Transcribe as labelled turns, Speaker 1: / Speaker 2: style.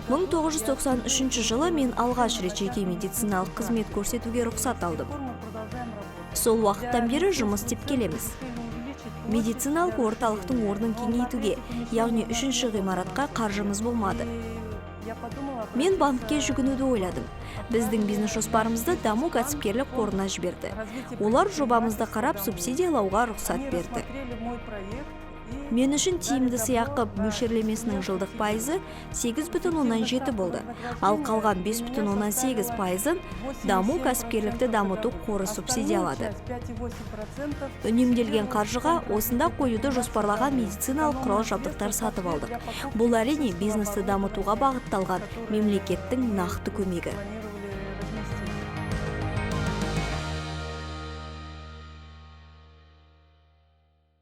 Speaker 1: 1993 жылы мен алғаш рет жеке медициналық қызмет көрсетуге рұқсат алдым. Сол уақыттан бері жұмыс істеп келеміз. Медициналық орталықтың орнын кеңейтуге, яғни үшінші ғимаратқа қаржымыз болмады. Мен банкке жүгінуді ойладым. Біздің бизнес жоспарымызды Даму кәсіпкерлік қорына жіберді. Олар жобамызды қарап, субсидиялауға рұқсат берді. Мен үшін тиімді сыйақы мөлшерлемесінің жылдық пайызы 8,7 болды, ал қалған 5,8 пайызын Даму кәсіпкерлікті дамыту қоры субсидиялады. Үнемделген қаржыға осында қоюды жоспарлаған медициналық құрал жабдықтар сатып алдық. Бұл, әрине, бизнесті дамытуға бағытталған мемлекеттің нақты көмегі.